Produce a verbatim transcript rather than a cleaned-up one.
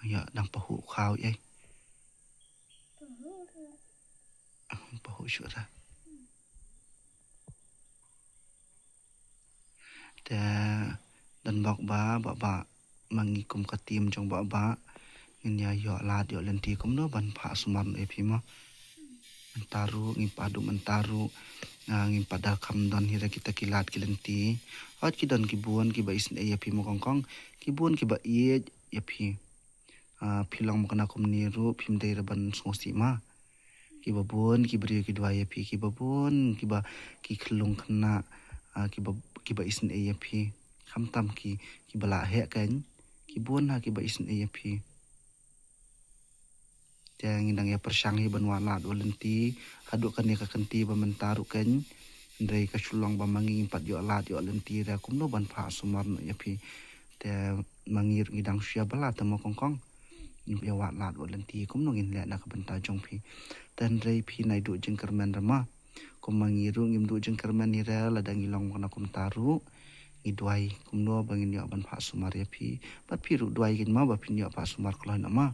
Ya, dang pahuh khaw ei. Pahuh shuh ra. Te don bok ba, ba, ba, ma ngi kum ka team jong ba, ba. Ngin ïa ïoh lad ïoh lynti kumno ban phah sumar noh ïa phi mo. Mynta ruh ngim pat duh mynta ruh. Ah, ngim pat da kham don hi ra kita ki lad ki lynti. Hot ki don ki bun kiba isynei ïa phi mo kong kong. Ki bun kiba ïeit ïa phi. Ah, phi long ma kane kumne ruh phim dei ra ban sngewsih ma. Kiba bun ki briew ki duwai ïa phi, kiba bun kiba ki khyllung khynnah, ah, kiba, kiba isynei ïa phi. Khamtam ki, kiba la heh kan, ki bun ha kiba isynei ïa phi. Te ngi dang ïa pyrshang hi ban wad lad wad lynti haduh kane ka kynti ba mynta ruh kan. Hynrei ka shu long ba ma ngi ngim pat ïoh lad ïoh lynti ra kumno ban phah sumar noh ïa phi. Te ma ngi ruh ngi dang shu ïa bala te mo kong kong. Ngim ïa wad lad wad lynti kumno ngin leh na ka bynta jong phi. Te hynrei phi nai duh jingkyrmen ra ma. Kum ma ngi ruh ngim duh jingkyrmen hi ra lada ngi long ma kane kumta ruh. Ngi duwai kumno ba ngin ïoh ban phah sumar ïa phi. Bad phi ruh duwai kein ma ba phin ïoh phah sumar kloi noh ma.